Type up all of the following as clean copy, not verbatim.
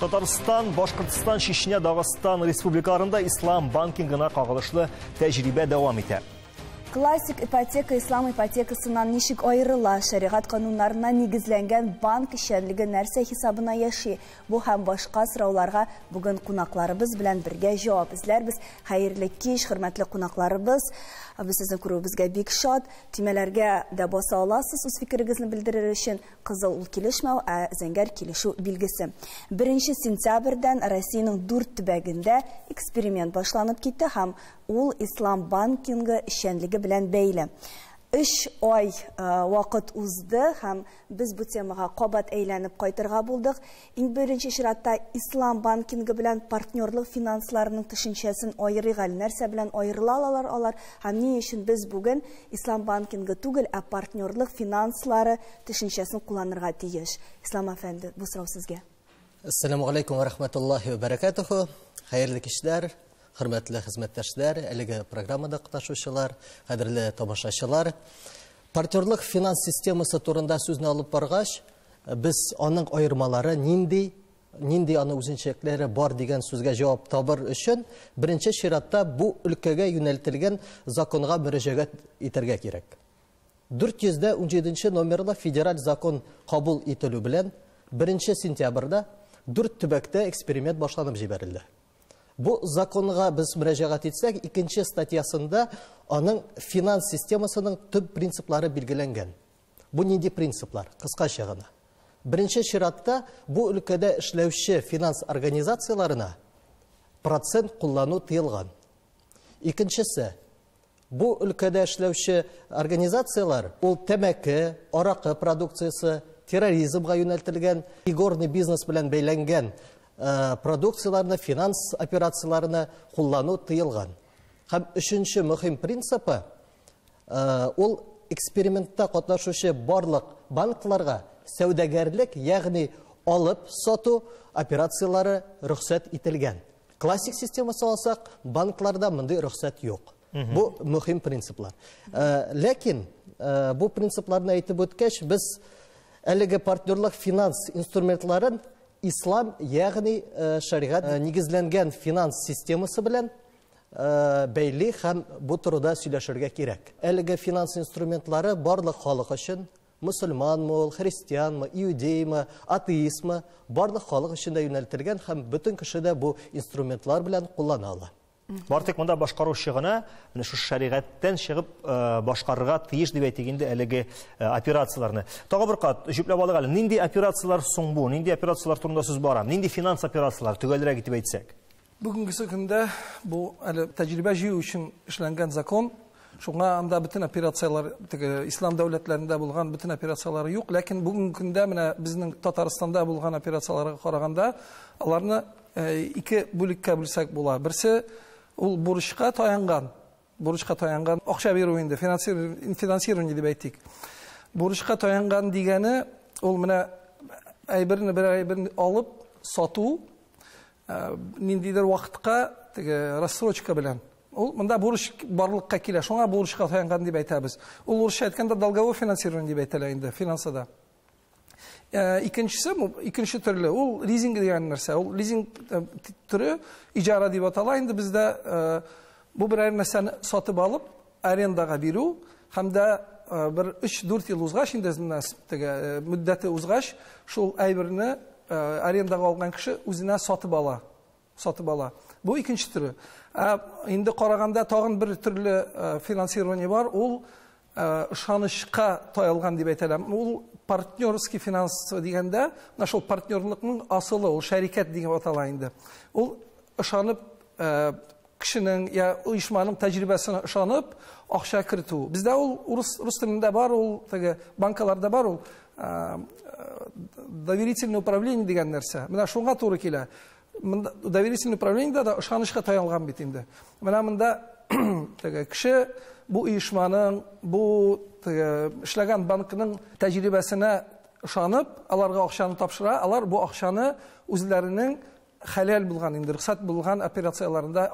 Татарстан, Башкортстан, Чечня, Дагыстан республикаларында ислам банкингына кагылышлы тәҗрибә дәвам итә. Классик ипотека ислам ипотекасыннан ничек аерыла? Шәригать кануннарына нигезләнгән банк эшчәнлеге нәрсә хисабына яши? Бу һәм башка сорауларга бүген кунакларыбыз белән бергә җавап эзләрбез. Хәерле кич, хөрмәтле кунакларыбыз. Без сезне күрүебезгә бик шат. Төймәләргә дә баса аласыз үз фикерегезне белдерер өчен. Кызыл ул килешмәү, ә зәңгәр килешү билгесе. 1 сентябрьдән Россиянең 4 төбәгендә эксперимент башланып китте һәм ул ислам банкингы эшчәнлеге белән бәйле. 3 ай вакыт узды һәм без бу темага кабат әйләнеп кайтырга булдык. Иң беренче чиратта ислам банкингы белән партнерлык финансларының төшенчәсен аерыйк әле. Нәрсә белән аерыла алалар алар һәм ни өчен без бүген ислам банкингы түгел, ә партнерлык финанслары төшенчәсен кулланырга тиеш? Ислам әфәнде, бу сорау сезгә. Ассаламу алейкум ва рахматуллахи ва баракатуху. Хәерле кичләр, хөрмәтле хезмәттәшләр, әлеге программада катнашучылар, кадерле тамашачылар. Партнерлык финанс системасы турында сүзне алып баргач, без аның аермалары нинди, нинди аның үзенчәлекләре бар дигән сүзгә җавап табыр өчен беренче чиратта бу өлкәгә юнәлтелгән законга мөрәҗәгать итәргә кирәк. 417 номерлы федераль закон кабул ителү белән 1 сентябрьдә 4 төбәктә эксперимент башланып җибәрелде. Бу законга без мөрәҗәгать итсәк, 2 статьясында аның финанс системасының төп принциплары билгеләнгән. Бу нинди принциплар? Кыскача гына. Беренче чиратта бу өлкәдә эшләүче финанс организацияләренә процент куллану тыелган. Икенчесе, бу өлкәдә эшләүче организацияләр ул тәмәке, аракы продукциясе, терроризмга юнәлтелгән, игорный бизнес белән бәйләнгән продукцияләрне, финанс операцияләрне куллану тыелган. Һәм өченче мөһим принципы, ул экспериментта катнашучы барлык банкларга сәүдәгәрлек, ягъни алып сату операцияләре рөхсәт ителгән. Классик системасы алсак, банкларда мондый рөхсәт юк. Бу мөһим принциплар. Ләкин бу принципларны әйтеп үткәч, без әлеге партнерлык финанс инструментларын ислам, ягъни шәригать нигезләнгән финанс системасы белән бәйле һәм бу турыда сөйләшергә кирәк. Әлеге финанс инструментлары барлык халык өчен, мусульманмы ул, христианмы, иудеймы, атеистмы, барлык халык өчен дә юнәлтелгән һәм бөтен кеше дә бу инструментлар белән куллана ала. Бары тик монда башкаручы гына менә шушы шәригатьтән чыгып башкарырга тиеш дип әйтик инде әлеге операцияләрне. Тагы бер кат җөпләп алыйк әле. Нинди операцияләр соң бу? Нинди операцияләр турында сүз бара? Нинди финанс операцияләр төгәлрәк итеп әйтсәк? Бүгенге көндә бу әле тәҗрибә җыю өчен эшләнгән закон. Шуңа анда бөтен операцияләр, теге ислам дәүләтләрендә булган бөтен операцияләр юк, ләкин бүгенге көндә менә безнең Татарстанда булган операцияләргә караганда аларны ике бүлеккә бүлсәк була. Берсе ул бурычка таянган, бурычка таянган акча бирү инде, финансирование дип әйтик. Бурычка таянган дигәне ул менә әйберне бер әйберне алып сату, ниндидер вакытка теге рассрочка белән. Ул монда бурыч барлыкка килә, шуңа бурычка таянган дип әйтәбез. Ул урысча әйткәндә долговой финансирование дип әйтелә инде финансада. Икенчесе, икенче төрле, ул лизинг дигән нәрсә. Ул лизинг төре иҗара дип атала. Инде бездә бу берәр нәрсәне сатып алып арендага бирү һәм дә бер 3-4 ел узгач, инде теге мөддәте узгач, шул әйберне арендага алган кеше үзенә сатып ала. Сатып ала. Бу икенче төре. Инде караганда тагын бер төрле финансирование бар, ул ышанычка таялган дип әйтәләм. Ул партнерский финанс дигәндә, менә шул партнерлыкның асылы, ул шәрикәт дигән атала инде. Ул ышанып, кешенең я оешманың тәҗрибәсенә ышанып, акча кертү. Бездә ул рус телендә бар, ул теге банкаларда бар, ул доверительное управление дигән нәрсә. Менә шуңа туры килә. Монда доверительное управление да ышанычка таялган бит инде. Менә монда теге кеше бу оешманың, бу теге эшләгән банкның тәҗрибәсенә ышанып, аларга акчаны тапшыра, алар бу акчаны үзләренең хәләл булган, инде рөхсәт булган операцияләрендә,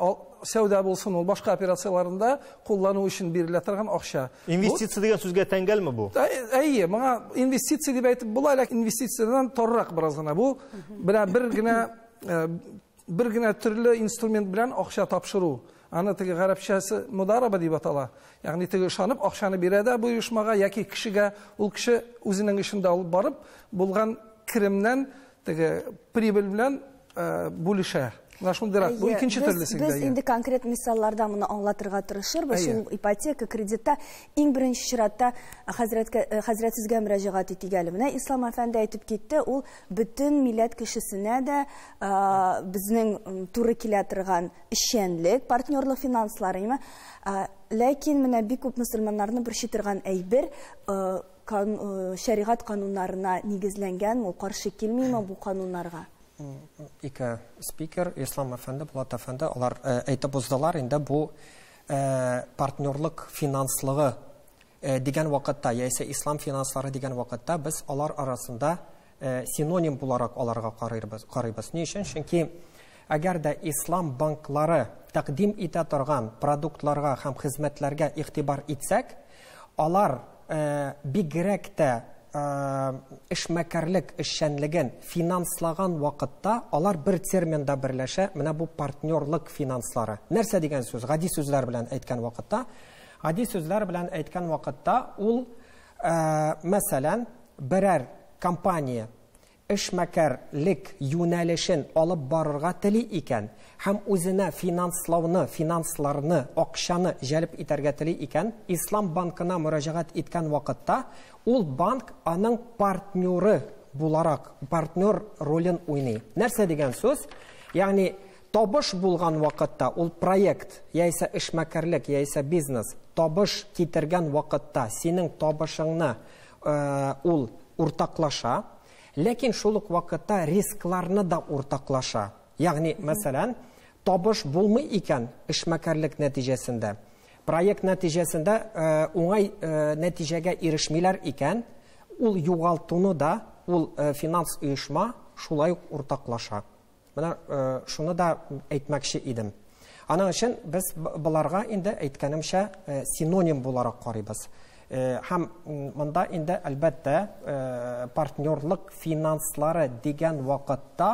сәүдә булсын, ул башка операцияләрендә куллану өчен бирелә торган акча. Инвестиция дигән сүзгә тәңгәлме бу? Әйе, моңа инвестиция дип әйтеп була, ләкин инвестициядән торрак бераз гына. Бу менә бер генә төрле инструмент белән акча тапшыру. Аны теге гарәпчәсе мудараба дип атала. Ягъни теге ышанып акчаны бирә дә бу оешмага яки кешегә, ул кеше үзенең эшендә алып барып, булган керемнән теге прибыль белән бүлешә. Менә шундыйрак. Бу икенче төрлесе. Без инде конкрет мисалларда моны аңлатырга тырышырбыз. Шул ипотека, кредитта иң беренче чиратта хәзрәт сезгә мөрәҗәгать итик әле. Менә Ислам әфәнде әйтеп китте, ул бөтен милләт кешесенә дә безнең туры килә торган эшчәнлек, партнерлык финанслары, әйме? Ләкин менә бик күп мөселманнарны борчый торган әйбер шәригать кануннарына нигезләнгән, ул каршы килмиме бу кануннарга? Ике спикер, Ислам әфәнде, Булат әфәнде, алар әйтеп уздылар, инде бу партнерлык финанслыгы дигән вакытта, яисә ислам финанслары дигән вакытта без алар арасында синоним буларак аларга карыйбыз. Ни өчен? Чөнки әгәр дә ислам банклары тәкъдим итә торган продуктларга һәм хезмәтләргә игътибар итсәк, алар бигрәк тә эшмәкәрлек эшчәнлеген финанслаган вакытта алар бер терминда берләшә, менә бу партнерлык финанслары. Нәрсә дигән сүз? Гади сүзләр белән әйткән вакытта, гади сүзләр белән әйткән вакытта ул, мәсәлән, берәр компания эшмәкәрлек юнәлешен алып барырга тели икән һәм үзенә финанслауны, финансларны, акчаны җәлеп итәргә тели икән, Ислам банкына мөрәҗәгать иткән вакытта ул банк аның партнеры буларак, партнер ролен уйный. Нәрсә дигән сүз? Ягъни табыш булган вакытта ул проект, яисә эшмәкәрлек, яисә бизнес табыш китергән вакытта синең табышыңны ул уртаклаша, ләкин шул ук вакытта рискларны да уртаклаша. Ягъни, мәсәлән, табыш булмый икән эшмәкәрлек нәтиҗәсендә, проект нәтиҗәсендә уңай нәтиҗәгә ирешмиләр икән, ул югалтуны да ул финанс оешма шулай ук уртаклаша. Менә шуны да әйтмәкче идем. Аның өчен без боларга инде әйткәнемчә синоним буларак карыйбыз. Һәм монда инде әлбәттә партнерлык финанслары дигән вакытта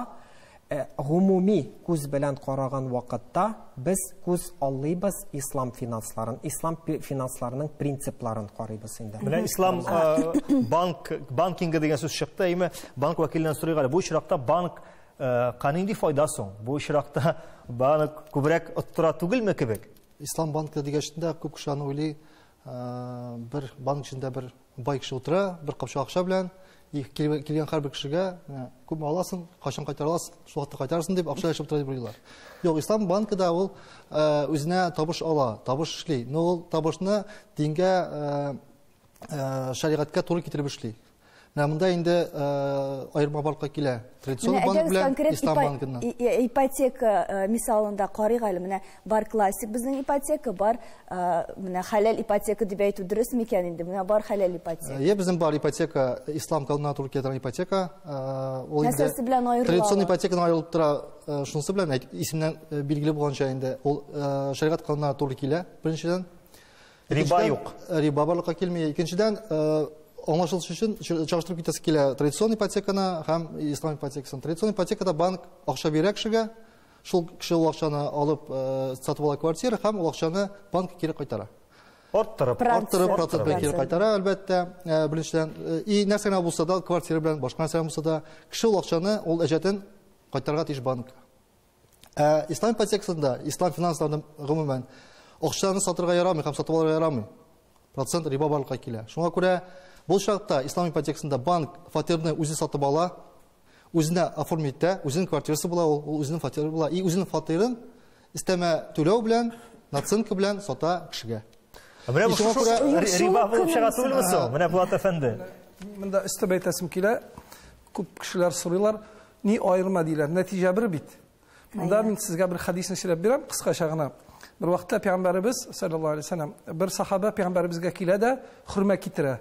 гомуми күз белән караган вакытта без күз аллыйбыз ислам финансларын, ислам финансларының принципларын карыйбыз инде. Менә ислам банкингы дигән сүз чыкты, әйме, банк вәкиленнән сорыйк әле. Бу очракта банк нинди файда соң? Бу очракта банк күбрәк оттыра түгелме кебек? Ислам банкы дигәчендә күп кеше аны уйлый, бер банк эчендә бер бай кеше утыра, бер капчык акча белән, килгән һәрбер кешегә күпме аласың, кайчан кайтара аласың, шул вакытта кайтарасың дип акча җыеп тора дип уйлыйлар. Юк, ислам банкы да ул үзенә табыш ала, табыш эшли, но ул табышны дингә, шәригатькә туры китереп эшли. Менә монда инде аерма барлыкка килә. Традицион банк белән ислам банкыннан. Ипотека мисалында карыйк әле. Менә бар классик безнең ипотека, бар менә хәләл ипотека дип әйтү дөрес микән инде? Менә бар хәләл ипотека. Е, безнең бар ипотека, ислам канунына туры килә торган ипотека. Ул инде нәрсәсе белән аерыла? Традицион ипотекадан аерылып тора, шунысы белән, исемнән билгеле булганча инде ул шәригать канунына туры килә, беренчедән. Риба юк. Риба барлыкка килми. Икенчедән, аңлашылыш өчен чагыштырып китәсе килә традицион ипотеканы һәм ислам ипотекасын. Традицион ипотекада банк акча бирә кешегә, шул кеше ул акчаны алып сатып ала квартира һәм ул акчаны банк кире кайтара. Арттырып, арттырып, процент белән кире кайтара, әлбәттә, беренчедән. И нәрсә генә булса да, квартира белән башка нәрсә булса да, кеше ул акчаны, ул әҗәтен кайтарырга тиеш банкка. Ә ислам ипотекасында, ислам финансларында гомумән акчаны сатырга ярамый һәм сатып алырга ярамый. Процент риба барлыкка килә. Шуңа күрә бу шартта ислам ипотекасында банк фатирны үзе сатып ала, үзенә оформить итә, үзенең квартирасы була, ул үзенең фатиры була. И үзенең фатирын өстәмә түләү белән, наценка белән сата кешегә. Менә бу риба булып чыга түгелме соң? Менә Булат әфәнде. Монда өстәп әйтәсем килә, күп кешеләр сорыйлар, ни аерма диләр, нәтиҗә бер бит. Монда мин сезгә бер хәдисне сөйләп бирәм, кыскача гына. Бер вакытта пәйгамбәребез саллаллаһу алейһи ва саллям бер сахаба пәйгамбәребезгә килә дә хөрмә китерә.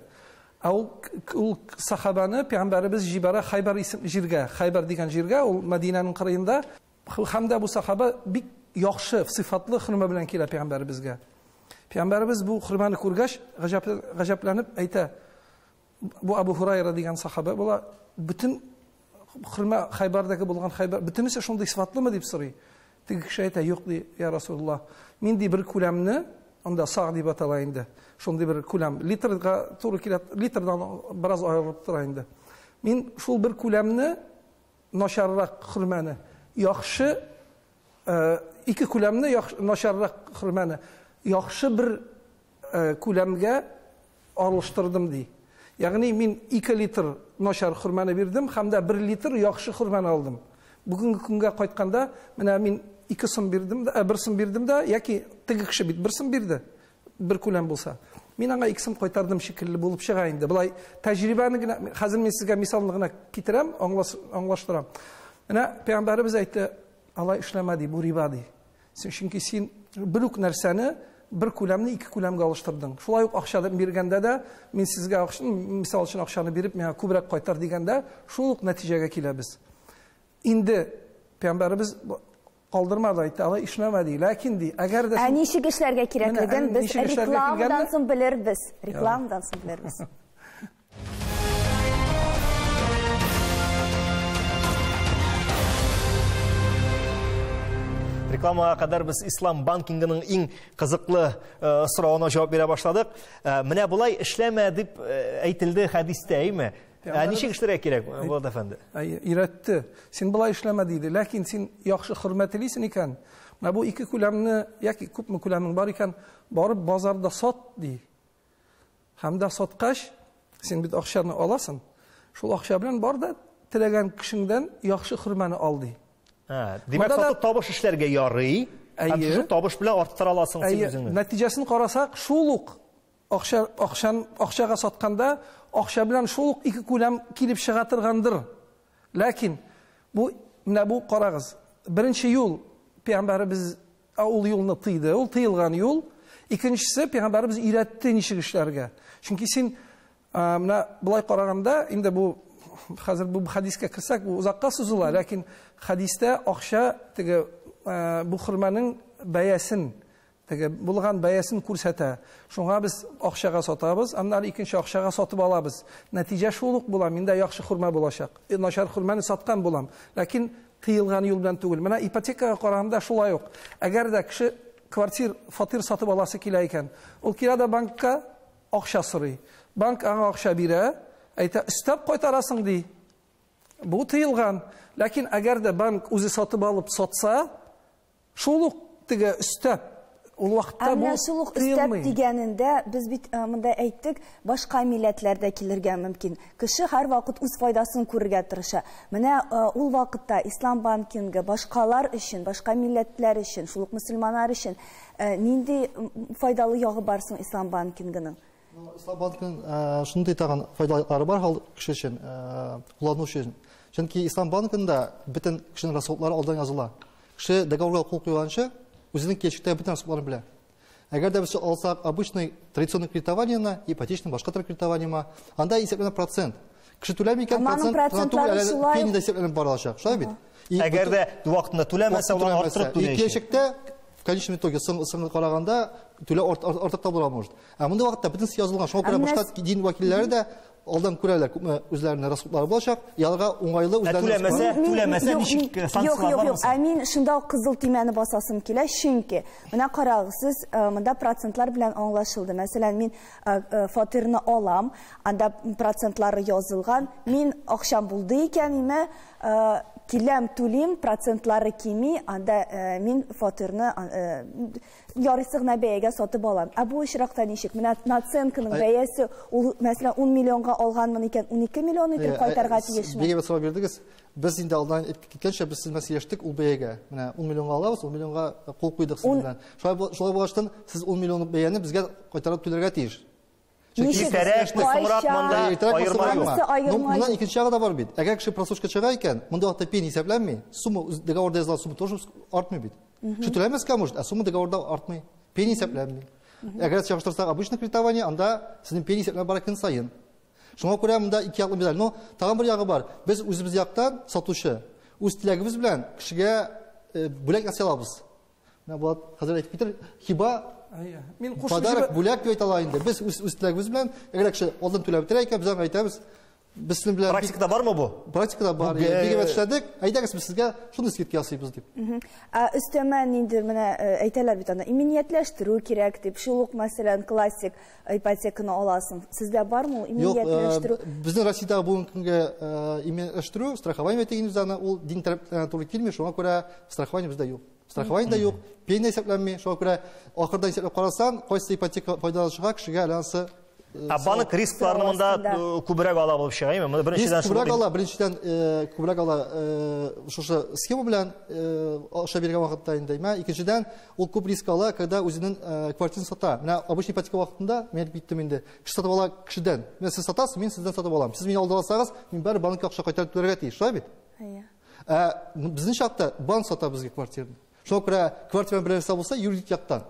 Ә ул сахабаны пәйгамбәребез җибәрә Хайбар исем җиргә, Хайбар дигән җиргә, ул Мәдинәнең кырыенда. Һәм дә бу сахаба бик яхшы, сыйфатлы хөрмә белән килә пәйгамбәребезгә. Пәйгамбәребез бу хөрмәне күргәч, гаҗәпләнеп әйтә. Бу Абу Һурайра дигән сахаба була. Бөтен хөрмә Хайбардагы булган Хайбар, бөтенесе шундый сыйфатлымы дип сорый. Теге кеше әйтә, юк ди, я Расулуллаһ. Мин ди бер күләмне, анда саг дип атала инде. Шундый бер күләм, литрга туры килә, литрдан бераз аерылып тора инде. Мин шул бер күләмне начаррак хөрмәне, яхшы ике күләмне начаррак хөрмәне яхшы бер күләмгә аралаштырдым ди. Ягъни мин 2 литр начар хөрмәне бирдем һәм дә 1 литр яхшы хөрмәне алдым. Бүгенге көнгә кайтканда, менә мин 2 сум бирдем дә, 1 сум бирдем дә, яки теге кеше бит 1 сум бирде, бер күләм булса. Мин аңа 2 сум кайтардым шикелле булып чыга инде. Болай тәҗрибәне генә, хәзер мин сезгә мисалны гына китерәм, аңлаштырам. Менә пәйгамбәребез әйтте, алай эшләмә ди, бу риба ди. Чөнки син бер үк нәрсәне бер күләмне ике күләмгә алыштырдың. Шулай ук акча биргәндә дә мин сезгә акча, мисал өчен акчаны биреп, миңа күбрәк кайтар дигәндә, шул ук нәтиҗәгә киләбез. Инде пәйгамбәребез калдырмады, әйтте, алай эшләмә ди. Ләкин ди, әгәр дә Ә ничек эшләргә кирәклеген без рекламадан соң белербез. Рекламадан соң белербез. Рекламага кадәр без ислам банкингының иң кызыклы соравына җавап бирә башладык. Менә болай эшләмә дип әйтелде хәдистә, әйме? Ә ничек эшләргә кирәк, Булат әфәнде? Өйрәтте. Син болай эшләмә диде, ләкин син яхшы хөрмәт телисең икән, менә бу ике күләмне яки күпме күләмең бар икән, барып базарда сат ди. Һәм дә саткач, син бит акчаны аласың. Шул акча белән бар да теләгән кешеңдән яхшы хөрмәне ал ди. Димәк, сатып табыш эшләргә ярый, һәм шушы табыш белән арттыра аласың син үзеңне. Нәтиҗәсен карасак, шул ук акчага сатканда, акча белән шул ук ике күләм килеп чыга торгандыр. Ләкин бу, менә бу карагыз. Беренче юл пәйгамбәребез ул юлны тыйды, ул тыелган юл. Икенчесе пәйгамбәребез өйрәтте ничек эшләргә. Чөнки син менә болай караганда, инде бу хәзер бу хәдискә керсәк, бу озакка сузыла, ләкин хәдистә акча теге бу хөрмәнең бәясен, теге булган бәясен күрсәтә. Шуңа без акчага сатабыз, аннары икенче акчага сатып алабыз. Нәтиҗә шул ук була, миндә яхшы хөрмә булачак. Начар хөрмәне саткан булам, ләкин тыелган юл белән түгел. Менә ипотекага караганда шулай ук. Әгәр дә кеше квартир, фатир сатып аласы килә икән, ул килә дә банкка акча сорый. Банк аңа акча бирә, әйтә, өстәп кайтарасың ди. Бу тыелган. Ләкин әгәр дә банк үзе сатып алып сатса, шул ук теге өстәп, ул вакытта бу шул ук өстәп дигәнендә без бит монда әйттек, башка милләтләрдә килергә мөмкин. Кеше һәр вакыт үз файдасын күрергә тырыша. Менә ул вакытта ислам банкингы башкалар өчен, башка милләтләр өчен, шул ук мөселманнар өчен нинди файдалы ягы бар соң ислам банкингының? Ислам банкының шундый тагын файдалары бар халык кеше өчен, кулланучы өчен. Чөнки ислам банкында бөтен кешенең расходлары алдан языла. Кеше договорга кул куйганчы үзенең киләчәктә бөтен расходларын белә. Әгәр дә без алсак обычный традиционный кредитование, ипотечный, башка төр кредитование, анда исәпләнә процент. Кеше түләми икән, процент пенидә исәпләнеп барылачак. Шулай бит? Әгәр дә вакытында түләмәсә, ул арттырып түләячәк. Киләчәктә в конечном итоге соңгы караганда түләү артык та була может. Ә монда вакытта бөтенесе язылган. Шуңа күрә башка дин вәкилләре дә алдан күрәләр, күпме үзләренең расходлары булачак, ялга уңайлы үзләренең. Түләмәсә ничек санкциялар бармы? Юк, ә мин шунда ук кызыл төймәне басасым килә, чөнки менә карагыз, сез монда процентлар белән аңлашылды. Мәсәлән, мин фатирны алам, анда процентлары язылган, мин акчам булды икән, име киләм, түлим, процентлары кими, анда мин фатирны ярыйсы гына бәягә сатып алам. Ә бу очракта ничек? Менә наценканың бәясе, ул, мәсәлән, 10 миллионга алганмын икән, 12 миллион итеп кайтарга тиешме? Бик әйбәт сорау бирдегез. Без инде алдан әйтеп киткәнчә, без сезнең сөйләштек ул бәягә. Менә 10 миллионга алабыз, 10 миллионга кул куйдык сезнең белән. Шулай булгачтан, сез 10 миллионлык бәяне безгә кайтарып түләргә тиеш. Иртәрәк, соңрак монда аерма юк. Моннан икенче ягы да бар бит. Әгәр кеше просрочка чыга икән, монда вакытта пени исәпләнми, сумма договорда язылган сумма тоже артмый бит. Кеше түләмәскә может, ә сумма договорда артмый. Пени исәпләнми. Әгәр чагыштырсак обычный кредитование, анда сезнең пени исәпләнеп бара көн саен. Шуңа күрә монда ике яклы медаль. Но тагын бер ягы бар. Без үзебез яктан сатучы, үз теләгебез белән кешегә бүләк ясый алабыз. Менә Булат хәзер әйтеп китер, хиба подарок, бүләк дип әйтә ала инде. Без үз теләгебез белән, әгәр кеше алдан түләп бетерә икән, без аңа әйтәбез, без сезнең белән Практикада бармы бу? Практикада бар. Бик әйбәт эшләдек. Әйдәгез, без сезгә шундый скидка ясыйбыз дип. Ә өстәмә ниндидер менә әйтәләр бит аны, иминиятләштерү кирәк дип, шул ук, мәсәлән, классик ипотеканы аласың. Сездә бармы ул иминиятләштерү? Юк, безнең Россиядә бүгенге көнгә иминиятләштерү, страхование дигән сүз аны, ул дин таләпләренә туры килми, шуңа күрә страхование бездә юк. Страхование да юк, пения исәпләнми, шуңа күрә ахырдан исәпләп карасаң, кайсы ипотека файдалы чыга, кешегә әле анысы. Ә банк рискларны монда күбрәк ала булып чыга, әйеме? Монда беренчедән Риск күбрәк ала, беренчедән күбрәк ала шушы схема белән акча биргән вакытта инде, әйме? Икенчедән, ул күп риск ала, когда үзенең квартирасын сата. Менә обычный ипотека вакытында, мин әйтеп киттем инде, кеше сатып ала кешедән. Менә сез сатасыз, мин сездән сатып алам. Сез мине алда алсагыз, мин бәрібір банкка акча кайтарып түләргә тиеш, шулай бит? Әйе. Ә безнең чакта банк сата безгә квартираны. Шуңа күрә квартира белән берәрсе булса, юридик яктан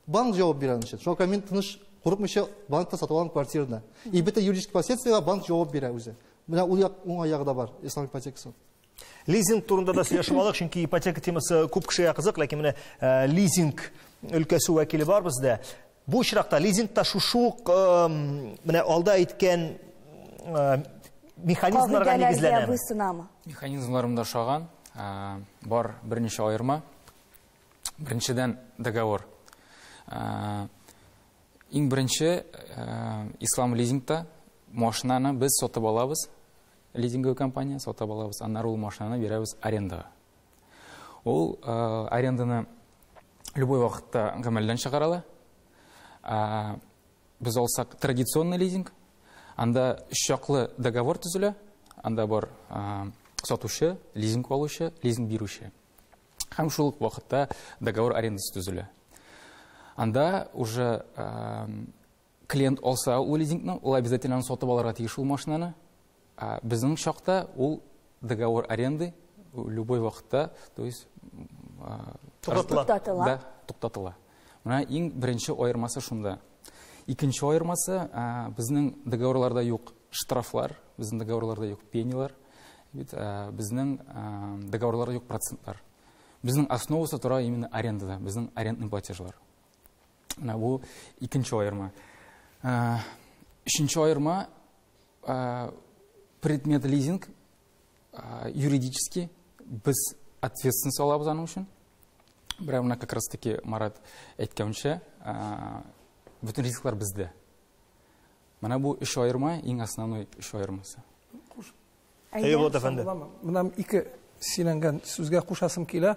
банк җавап бирә аның өчен. Шуңа күрә мин тыныч, курыкмыйча банкта сатып алам квартираны. И бөтен юридический последствиягә банк җавап бирә үзе. Менә ул як, уңай ягы да бар ислам ипотекасы. Лизинг турында да сөйләшеп алдык, чөнки ипотека темасы күп кешегә кызык, ләкин менә лизинг өлкәсе вәкиле бар бездә. Бу очракта лизингта шушы ук менә алда әйткән механизмнарга Кагыйдәләргә нигезләнәме? буйсынамы? Механизмларым да ошаган, бар берничә аерма. Беренчедән, договор. Иң беренче, ислам лизингта машинаны без сатып алабыз, лизинговый компания сатып алабыз, аннары ул машинаны бирәбез арендага. Ул аренданы любой вакытта гамәлдән чыгара ала. Без алсак традиционный лизинг, анда өч яклы договор төзелә, анда бар сатучы, лизинг алучы, лизинг бирүче. Һәм шул ук вакытта договор арендасы төзелә. Анда уже клиент алса ул лизингны, ул обязательно аны сатып алырга тиеш ул машинаны. Безнең чакта ул договор аренды любой вакытта, то есть, Туктатыла. Туктатыла. Да, туктатыла. Менә иң беренче аермасы шунда. Икенче аермасы, безнең договорларда юк штрафлар, безнең договорларда юк пенилар, бит, безнең договорларда юк процентлар. Безнең основасы тора именно арендада, безнең арендный платежлар. Менә бу икенче аерма. Өченче аерма, предмет лизинг, юридически без ответственность алабыз аның өчен. Берәү менә как раз таки Марат әйткәнчә, бөтен рисклар бездә. Менә бу өч аерма, иң основной өч аермасы. Әйе, Булат әфәнде. Менә ике сөйләнгән сүзгә кушасым килә.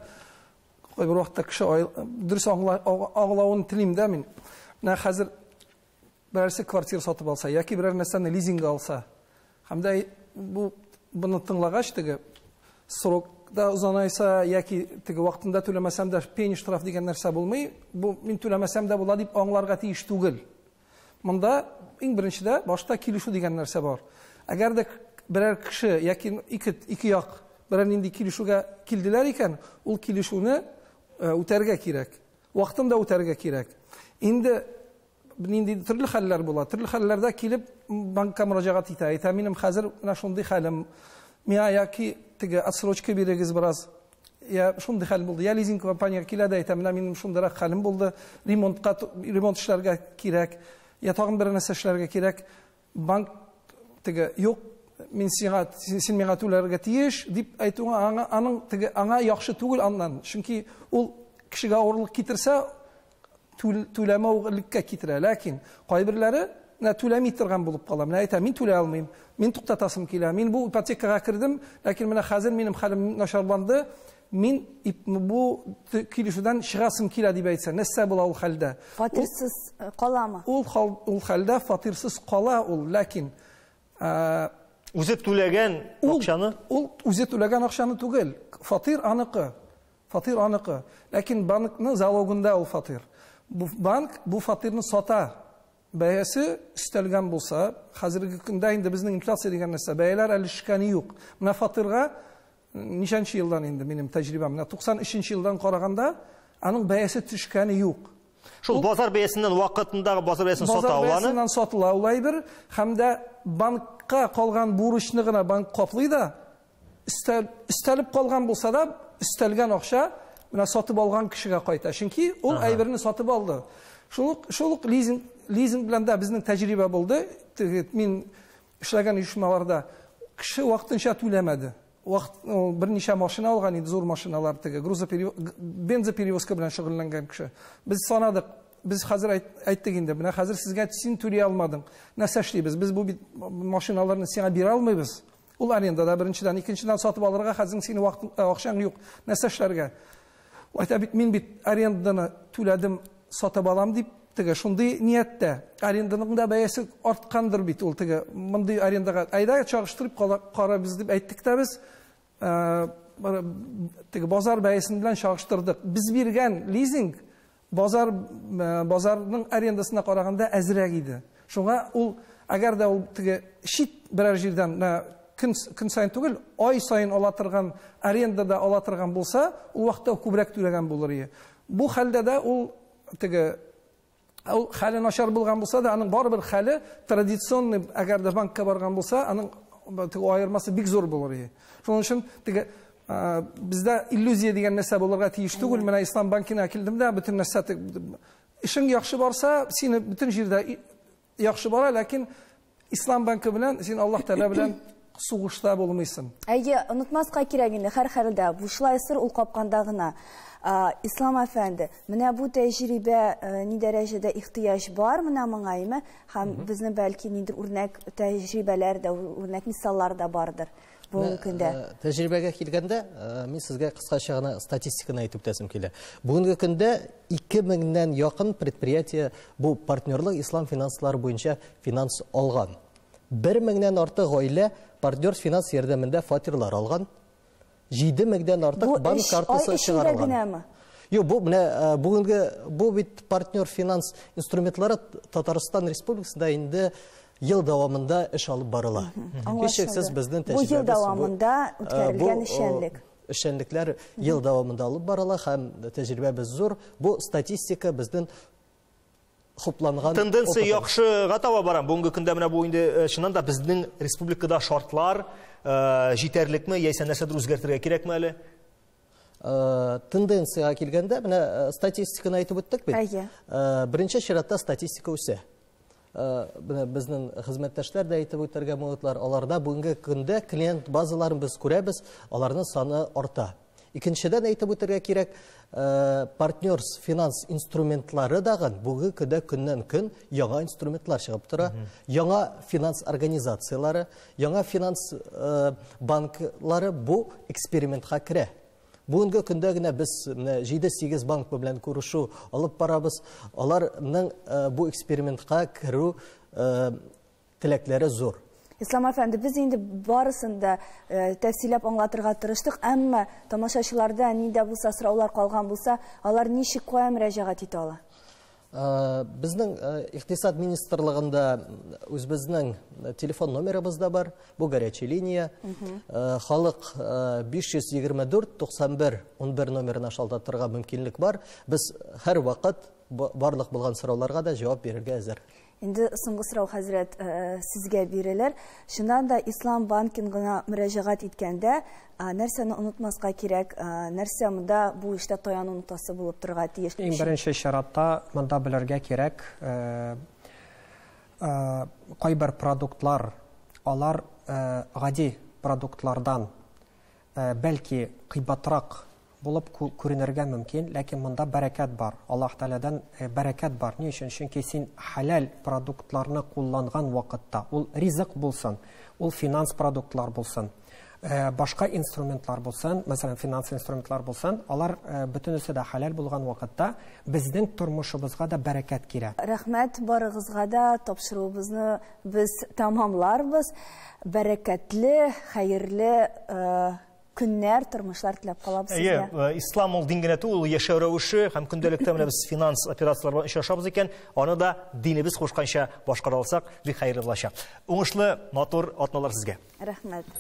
Кайбер вакытта кеше дөрес аңлавын телим дә мин. Менә хәзер берәрсе квартира сатып алса яки берәр нәрсәне лизингка алса, һәм дә буны тыңлагач, теге срок да озанайса яки теге вакытында түләмәсәм дә пени штраф дигән нәрсә булмый, бу мин түләмәсәм дә була дип аңларга тиеш түгел. Монда иң беренчедә башта килешү дигән нәрсә бар. Әгәр дә берәр кеше яки ике як берәр нинди килешүгә килделәр икән, ул килешүне үтәргә кирәк. Вакытында үтәргә кирәк. Инде нинди төрле хәлләр була. Төрле хәлләрдә килеп банкка мөрәҗәгать итә. Әйтә, минем хәзер менә шундый хәлем. Миңа яки теге отсрочка бирегез бераз. Я шундый хәл булды. Я лизинг компанияга килә дә әйтә, менә минем шундыйрак хәлем булды. Ремонтка, ремонт эшләргә кирәк. Я тагын бер нәрсә эшләргә кирәк. Банк теге юк, мин сиңа, син миңа түләргә тиеш дип әйтү аның теге аңа яхшы түгел аннан. Чөнки ул кешегә авырлык китерсә, түләмәүлеккә китерә. Ләкин кайберләре менә түләми торган булып кала. Менә әйтә, мин түләй алмыйм, мин туктатасым килә, мин бу ипотекага кердем, ләкин менә хәзер минем хәлем начарланды, мин бу килешүдән чыгасым килә дип әйтсә, нәрсә була ул хәлдә? Фатирсыз каламы? Ул хәлдә фатирсыз кала ул, ләкин, үзе түләгән акчаны? Ул үзе түләгән акчаны түгел, фатир аныкы. Фатир аныкы. Ләкин банкның залогында ул фатир. Бу банк бу фатирны сата. Бәясе өстәлгән булса, хәзерге көндә инде безнең инфляция дигән нәрсә, бәяләр әле төшкәне юк. Менә фатирга ничәнче елдан инде минем тәҗрибәм, менә туксан өченче елдан караганда аның бәясе төшкәне юк. Шул базар бәясеннән вакытындагы базар бәясен Базар сата ул аны? бәясеннән сатыла ул әйбер, һәм дә банкка калган бурычны гына банк каплый да, Өстәлеп калган булса да, өстәлгән акча менә сатып алган кешегә кайта. Чөнки ул әйберне сатып алды. Шул ук лизинг белән дә безнең тәҗрибә булды. Мин эшләгән оешмаларда кеше вакытынча түләмәде. Берничә машина алган инде, зур машиналар, теге бензоперевозка белән шөгыльләнгән кеше. Без санадык, без хәзер әйттек инде, менә хәзер сезгә син түли алмадың. Нәрсә эшлибез? Без бу машиналарны сиңа бирә алмыйбыз. Ул арендада беренчедән, икенчедән сатып алырга хәзер синең акчаң юк. Нәрсә эшләргә? Әйтә бит, мин бит аренданы түләдем, сатып алам дип, теге шундый нияттә. Аренданың да бәясе арткандыр бит ул теге мондый арендага. Әйдә чагыштырып карабыз дип әйттек тә без, теге базар бәясен белән чагыштырдык. Без биргән лизинг базарның арендасына караганда әзрәк иде. Шуңа ул, әгәр дә ул теге чит берәр җирдән көн саен түгел, ай саен ала торган арендада ала торган булса, ул вакытта күбрәк түләгән булыр иде. Бу хәлдә дә ул теге ул хәле начар булган булса да, аның барыбер хәле традиционный, әгәр дә банкка барган булса, аның теге аермасы бик зур булыр иде. Шуның өчен теге бездә иллюзия дигән нәрсә булырга тиеш түгел. Менә Ислам банкына килдем дә, бөтен нәрсә эшең яхшы барса, сине бөтен җирдә яхшы бара, ләкин Ислам банкы белән син Аллаһ Тәгалә белән сугышта булмыйсың. Әйе, онытмаска кирәк инде, һәр хәлдә бушлай сыр ул капканда гына. Ислам әфәнде, менә бу тәҗрибә ни дәрәҗәдә ихтыяҗ бар менә моңа, әйме? Һәм безнең бәлки ниндидер үрнәк тәҗрибәләр дә, үрнәк мисаллар да бардыр бүгенге көндә. Тәҗрибәгә килгәндә, мин сезгә кыскача гына статистиканы әйтеп үтәсем килә. Бүгенге көндә 2000-нән якын предприятие бу партнерлык ислам финанслары буенча финанс алган. 1000-нән артык гаилә партнер финанс ярдәмендә фатирлар алган. 7000-дән артык банк картасы чыгарылган. Юк, бу менә бүгенге бу бит партнер финанс инструментлары Татарстан Республикасында инде ел дәвамында эш алып барыла. Һичшиксез безнең тәҗрибәбез. Бу ел дәвамында үткәрелгән эшчәнлек. Эшчәнлекләр ел дәвамында алып барыла һәм тәҗрибәбез зур. Бу статистика безнең хупланган тенденция яхшыга таба бара. Бүгенге көндә менә бу инде чыннан да безнең республикада шартлар җитәрлекме, яисә нәрсәдер үзгәртергә кирәкме әле? Тенденциягә килгәндә, менә статистиканы әйтеп үттек бит. Беренче чиратта статистика үсә. Менә безнең хезмәттәшләр дә әйтеп үтәргә мөмкиннәр. Аларда бүгенге көндә клиент базаларын без күрәбез, аларның саны арта. Икенчедән әйтеп үтәргә кирәк, партнерс финанс инструментлары дагын бүгенге көндә көннән-көн яңа инструментлар чыгып тора. Яңа финанс организацияләре, яңа финанс банклары бу экспериментка керә. Бүгенге көндә генә без менә 7-8 банк белән күрешү алып барабыз. Аларның бу экспериментка керү теләкләре зур. Ислам әфәнде, без инде барысын да тәфсилләп аңлатырга тырыштык, әмма тамашачыларда нидә булса сораулар калган булса, алар ничек кая мөрәҗәгать итә ала? Безнең Икътисад министрлыгында үзебезнең телефон номерыбыз да бар. Бу горячая линия. Халык 524 91 11 номерына шалтыратырга мөмкинлек бар. Без һәр вакыт барлык булган сорауларга да җавап бирергә әзер. Инде соңгы сорау, хәзрәт, сезгә бирелер. Чыннан да ислам банкингына мөрәҗәгать иткәндә нәрсәне онытмаска кирәк, нәрсә монда бу эштә таяну ноктасы булып торырга тиеш? Иң беренче чиратта монда белергә кирәк, кайбер продуктлар, алар гади продуктлардан бәлки кыйбатрак булып күренергә мөмкин, ләкин монда бәрәкәт бар. Аллаһ Тәгаләдән бәрәкәт бар. Ни өчен? Чөнки син хәләл продуктларны кулланган вакытта, ул ризык булсын, ул финанс продуктлар булсын, башка инструментлар булсын, мәсәлән, финанс инструментлар булсын, алар бөтенесе дә хәләл булган вакытта безнең тормышыбызга да бәрәкәт кирәк. Рәхмәт барыгызга да, тапшыруыбызны без тамамларбыз. Бәрәкәтле, хәерле көннәр, тормышлар теләп калабыз сезгә. Әйе, ислам ул дин генә түгел, ул яшәү рәвеше һәм көндәлектә менә без финанс операцияләре белән очрашабыз икән, аны да динебез кушканча башкара алсак, бик хәерле булачак. Уңышлы, матур атналар сезгә. Рәхмәт.